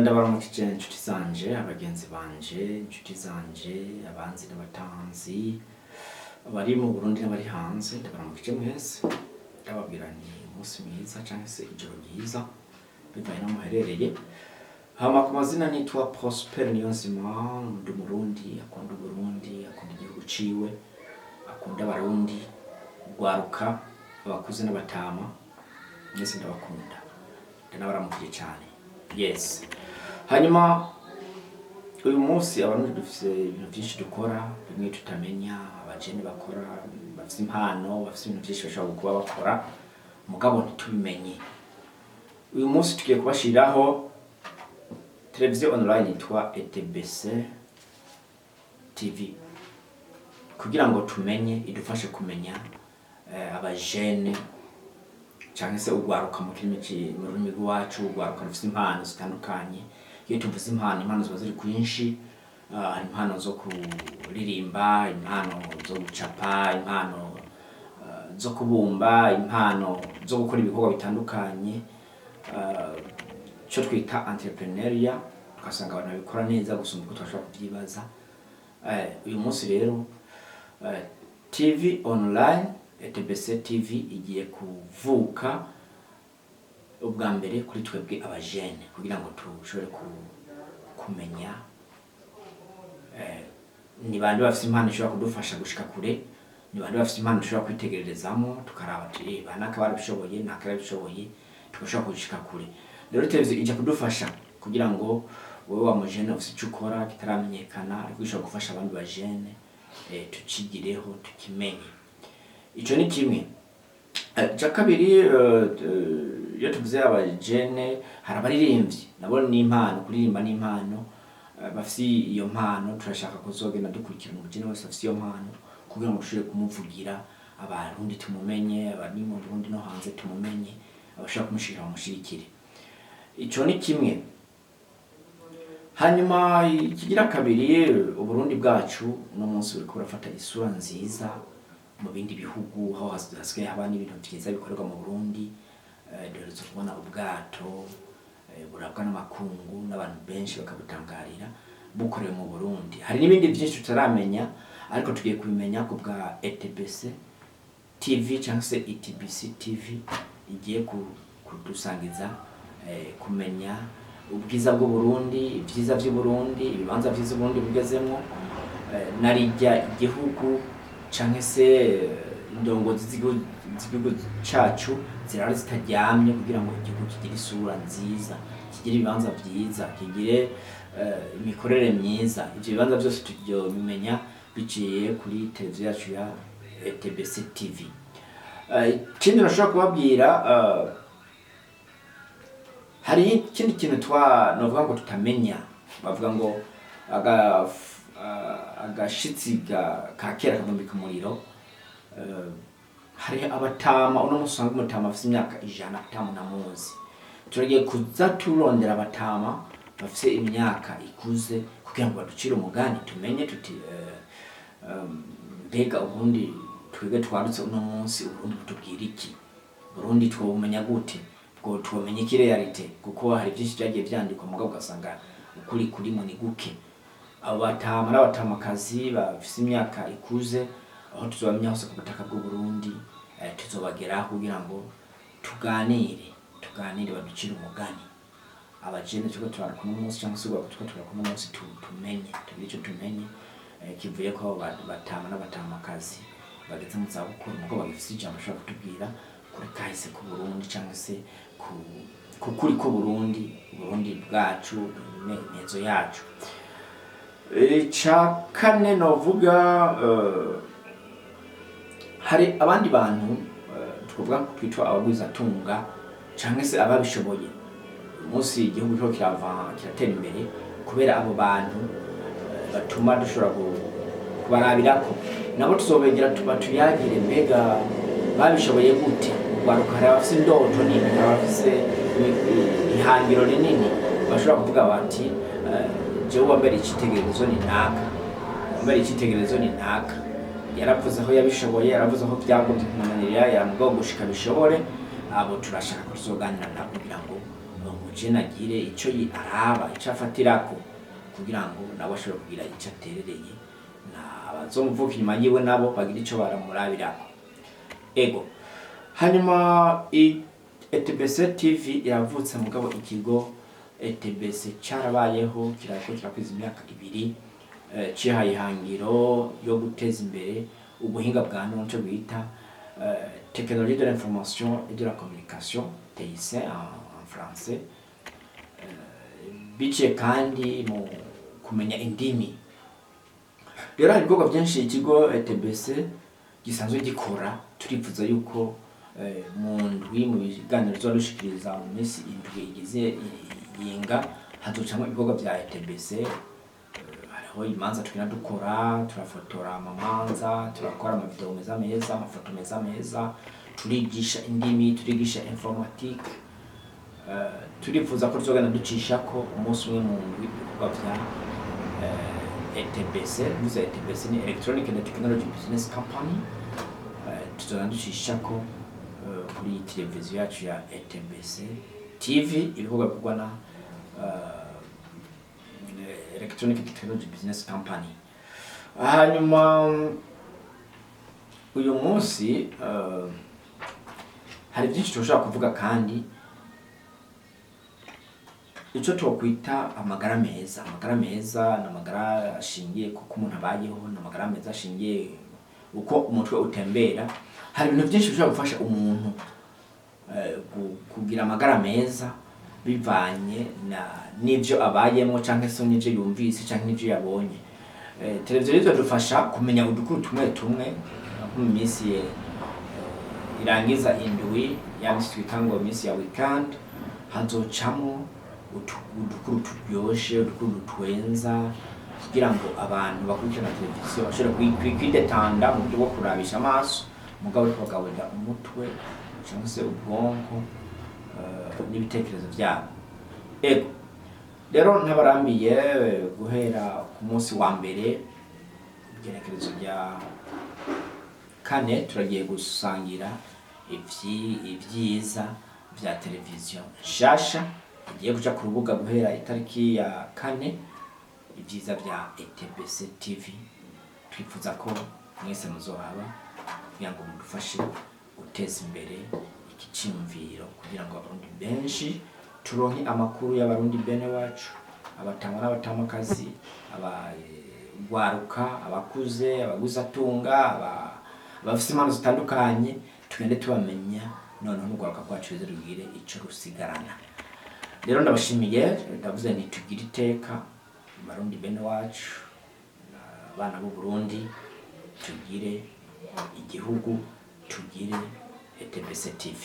Ndabaramukije inshuti zanje, abagenzi banje, inshuti zanje, abanzi n'abatanzi, abari mu Burundi n'abari hanze, ndabaramukije mwese. Ndababwira ni umunsi mwiza canke se ijoro ryiza bivanye n'aho muherereye. Hama ku mazina nitwa Prosper Niyonzima, ndi Umurundi akunda Uburundi, akunda igihugu ciwe, akunda Abarundi, urwaruka, abakuze n'abatama, mwese ndabakunda, ndanabaramukije cane. Yes. Hanyuma uyu munsi Abarundi dufise ibintu vyinshi dukora, bimwe tutamenya, abajene bakora, bafise impano, bafise ibintu vyinshi bashobora kuba bakora, mugabo ntitubimenye. Uyu munsi tugiye kubashiriraho televiziyo online yitwa ETBC TV kugira ngo tumenye, idufashe kumenya abajene canke se urwaruka mu rurimi rw'iwacu, urwaruka rufise impano zitandukanye. Iyo tuvuze impano, impano ziba ziri kwinshi. Hari impano zo kuririmba, impano zo gucapa, impano zo kubumba, impano zo gukora ibikorwa bitandukanye, ico twita entrepreneuriat, ugasanga abantu babikora neza gusumba uko twashobora kuvyibaza. Uyu munsi rero TV online ETBC TV igiye kuvuka ubwa mbere kuri twebwe abajene kugira ngo tushobore kumenya ni bande bafise impano ishobora kudufasha gushika kure, ni bande bafise impano dushobora kwitegererezamo, tukaraba ati banaka barabishoboye, naka yarabishoboye, tugashobora gushika kure. Rero televiziyo ija kudufasha kugira ngo wowe wa mujene ufise ico ukora kitaramenyekana ariko gishobora gufasha abandi bajene, tucigireho, tukimenye. Ico ni kimwe. Ica kabiri, iyo tuvuze abajene, hari abaririmbyi, nabo ni impano, kuririmba ni impano, bafise iyo mpano. Turashaka kuzogenda dukurikirana umujene wese afise iyo mpano kugira ngo dushobore kumuvugira, Abarundi tumumenye, abari mu Burundi no hanze tumumenye, abashaka kumushigikira bamushigikire. Ico ni kimwe. Hanyuma ikigira kabiri, Uburundi bwacu uno munsi buriko burafata isura nziza mu bindi bihugu, aho hasigaye haba n'ibintu vyiza bikorerwa mu Burundi. Duherutse kubona ubwato burabwa n'amakungu n'abantu benshi bakabutangarira, bukorewe mu Burundi. Hari n'ibindi vyinshi tutaramenya, ariko tugiye kubimenya ku bwa ETBC TV cyangwa se ETBC TV igiye kudusangiza kumenya ubwiza bw'Uburundi, ibyiza vy'Uburundi, ibibanza vyiza Uburundi bugezemwo, narijya igihugu canke se indongozi z'igihugu cacu zirara zitaryamye kugira ngo igihugu kigire isura nziza, kigire ibibanza vyiza, kigire imikorere myiza. Ivyo bibanza vyose tuvyobimenya biciye kuri televiziyo yacu ya ETBC TV. Ikindi nashobora kubabwira, hari ikindi kintu twa novuga ngo tutamenya. Bavuga ngo agashitsi ka kera kavumbika umuriro. Hari abatama uno munsi usanga umutama afise imyaka 100 ata muntu amuzi. Turagiye kuza turondera abatama bafise imyaka ikuze kugira ngo baducire umugani, tumenye tuti mbega ubundi twebwe twarutse uno munsi, Uburundi butubwira iki? Burundi twobumenya gute? Bwo twomenya iki réalité? Kuko hari byinshi byagiye vyandikwa, mugabo ugasanga ukuri kurimo ni guke. Abo batama n'abatamakazi bafise imyaka ikuze, aho tuzobamenya hose ku butaka bw'u Burundi, tuzobageraho kugira ngo tuganire, baducire umugani. Abajene turiko turaruka uno munsi cyangwa se urwaruka turiko turaruka uno munsi, tumenye, tugire ico tumenye kivuye ko abo batama n'abatamakazi bageze mu zabukuru, mugabo bagifise ijambo bashobora kutubwira kuri kahise k'u Burundi cyangwa se ku kuri k'u Burundi, Burundi bwacu, imigenzo yacu. Ica kane novuga, hari abandi bantu twovuga ko twitwa abagwizatunga canke se ababishoboye. Uyu munsi igihugu kiriko kiratera imbere kubera abo bantu batuma dushobora kubarabirako. Nabo tuzobegera tuba tuyagire, mbega babishoboye gute? Urwaruka, hari abafise indoto nini, hari abafise ihangiro rinini, bashobora kuvuga bati jewe wambere icitegererezo ni naka, wambere icitegererezo ni naka, yaravuze aho yabishoboye, yaravuze aho byagombye kumunanirira, yaramugabo gushika bishobore. Abo turashaka ko tuzoganira nabo kugira ngo Umujene agire ico araba, ico afatirako, kugira ngo nawe ashobore kugira ico aterereye, na abazomuvuka inyuma yiwe nabo bagira ico baramurabirako. Ego, hanyuma ETBC TV iravutse, mugabo ikigo ETBC carabayeho, kirako kirakwiza imyaka 2, cihaye ihangiro yo guteza imbere ubuhinga bwa none, ico bita technologie de l'information et de la communication, TIC en français, biciye kandi mu kumenya indimi. Rero hari ibikorwa byinshi ikigo ETBC gisanzwe gikora. Turifuza yuko mu ndwi, mu biganiro tuzodushikiriza mu minsi 7 igize yinga, hazocamwo ibikorwa bya ETBC. Hariho imanza tugenda dukora, turafotora amamanza, turakora amavideo meza meza, amafoto meza meza, turigisha indimi, turigisha informatique. Turifuza ko tuzogenda ducishako umunsi umwe mu ndwi ibikorwa vya ETBC. Mvuze ETBC ni Electronic and Technology Business Company. Tuzogenda ducishako kuri televiziyo yacu ya ETBC TV ibikorwa bikorwa na Electronic Technology Business Company. Hanyuma uyu munsi hari byinshi tushobora kuvuga, kandi icyo twokwita amagara meza. Amagara meza ni amagara ashingiye kuko umuntu abayeho, ni amagara meza ashingiye uko umutwe utembera. Hari ibintu byinshi bishobora gufasha umuntu kugira amagara meza bivanye na n'ivyo abayemo, canke se n'ivyo yumvise, canke n'ivyo yabonye. Televiziyo izodufasha kumenya udukuru tumwe tumwe, nko mu minsi irangiza indwi, ya misi twita ngo minsi ya weekend, hazocamwo udukuru turyoshe, udukuru dutwenza, kugira ngo abantu bakurikirana televiziyo bashobore kwidetanda mu buryo bwo kurabisha amaso, mugabo ariko bagaburira umutwe cyangwa se ubwonko n'ibitekerezo byabo. Ego, rero ntabarambiye, guhera ku munsi wa mbere, igenekerezo rya 4, turagiye gusangira ibyiza vya televiziyo nshasha igiye kuja ku rubuga guhera itariki ya 4, ibyiza vya ETBC TV. Twifuza ko mwese muzohaba kugira ngo mudufashe guteza imbere iki ciyumviro, kugira ngo Abarundi benshi turonke amakuru y'Abarundi bene wacu, abatama n'abatamakazi, abagwaruka, abakuze, abaguzatunga, abafise impano zitandukanye, tugende tubamenya, noneho n'urwaruka rwacu ruze rugire ico rusigarana. Rero ndabashimiye, ndavuze nti tugire iteka, Barundi bene wacu, abana b'u Burundi, tugire igihugu, tugire ETBC TV.